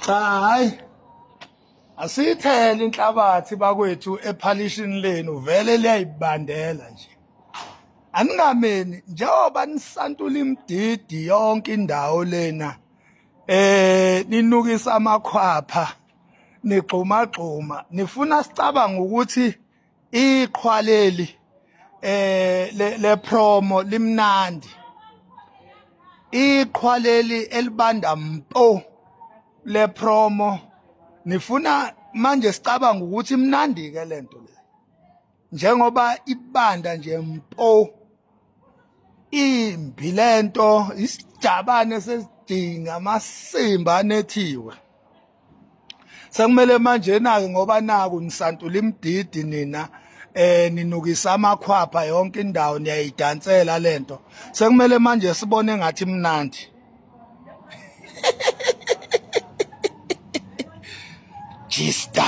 Cha hayi. Asithele inhlabathi bakwethu ephalishini lenu vele liyayibandela nje. Aningameni njengoba nisantula imdidi yonke indawo lena ninukisa amakhwapha nigxuma gxuma nifuna sicabanga ukuthi iqhwa leli le promo limnandi iqhwa leli elibanda mpo le promo nifuna manje sicabanga ukuthi imnandi ke lento le njengoba ibanda nje mpo imbi lento isijabane sesidinga amasimba anethiwe sekumele manje nake ngoba naku nisantula imdidi nina ninukisa amakhwapha yonke indawo niyayidansela lento sekumele manje sibone ngathi imnandi Gista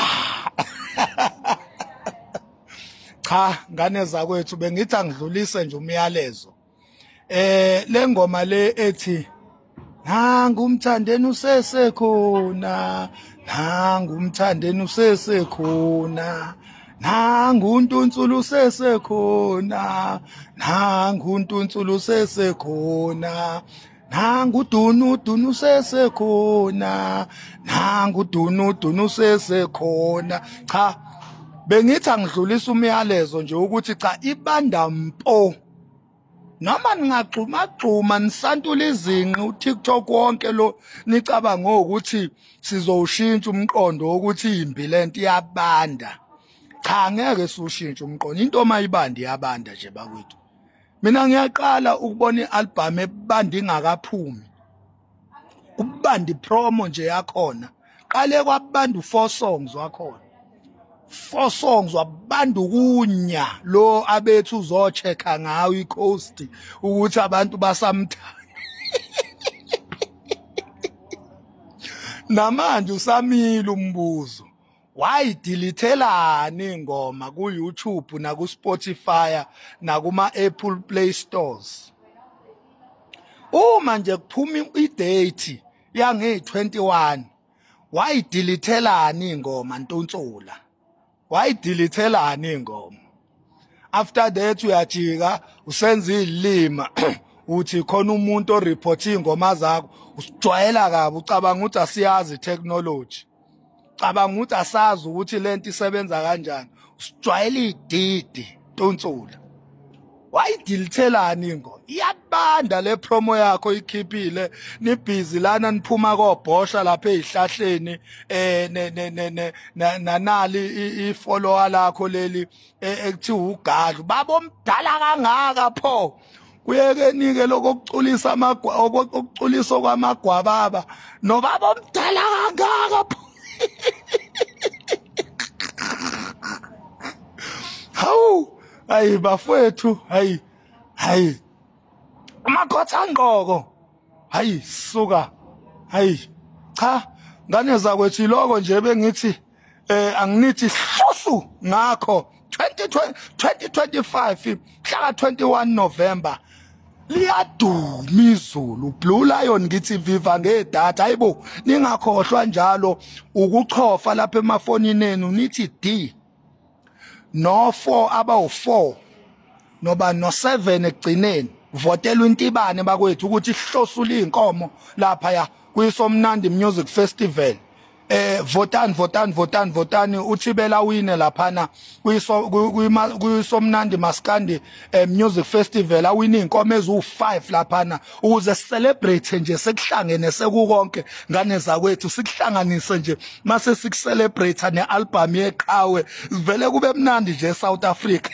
Cha ngane zakwethu bengithi angidlulise nje umyalezo lengoma le ethi nangu umthandeni usesekhona nangu umthandeni usesekhona nangu untunsulu usesekhona nangu untunsulu usesekhona nangu dunu dunu usesekhona nangu dunu dunu usesekhona. Cha bengithi angidlulisa umyalezo nje ukuthi cha ibanda mpo noma ningagxumagxuma nisantula izinqi uTikTok wonke lo nicabanga ukuthi sizowushintsha umqondo wokuthi imbi lento iyabanda. Cha ngeke siwushintshe umqondo, into mayibanda iyabanda nje bakwethu. Mina ngiyaqala ukubona ialbum ebanda ingakaphumi, ubanda ipromo nje yakhona qale kwabanda u4 songs wakhona 4 songs wabanda ukunya lo abethu uzochecka ngayo icoast ukuthi abantu basamthanda. Namanje usamile umbuzo, wayidilithelani ingoma ku YouTube naku Spotify nakuma Apple Play Stores? Uma nje kuphuma idate yange 21 wayidilithelani ingoma Ntuntsula? Wayidilithelani ingoma? After that uyajika usenza izilima uthi khona umuntu oreport ingoma zakho. Usijwayela kabi, ucabanga ukuthi asiyazi technology, cabanga ukuthi asazi ukuthi lento isebenza kanjani. Usijwayela ididi Ntuntsula, wayidilithelani ingoma? Iyabanda le promo yakho ikhiphile, nibhizi lana niphuma kobhosha lapha ezihlahleni ne ne ne nanali ifollower lakho leli ekuthiwa uGadlu baba omdala kangaka pho kuyekenike lokho okuculisa amagwa okuculisa kwamagwababa nobaba omdala kangaka pho. Hawu hayi bafowethu, hayi hayi amakhotha angqoko, hayi suka, hayi cha ngane zakwethu iloko nje bengithi anginithi hlosu ngakho 2020 2025 mhla 21 November liyaduma izulu. Blue Lion ngithi viva ngedatha, hayibo ningakhohlwa njalo ukuchofa lapha emafonini enu nithi D no 4 abawu 4 noba no 7 ekugcineni. Votela intibane bakwethu ukuthi ihlosula inkomo lapha ya kuyisomnandi Music Festival. Votani votani votani votani uthibela wine laphana kuyiso kuyisomnandi Maskandi Music Festival, awine inkomo ezu5 laphana ukuze celebrate nje sekuhlangene sekukonke ngane zakwethu, sikuhlanganise nje mase sikucelebrate nealbum yeqhawe, vele kube mnandi nje eSouth Africa.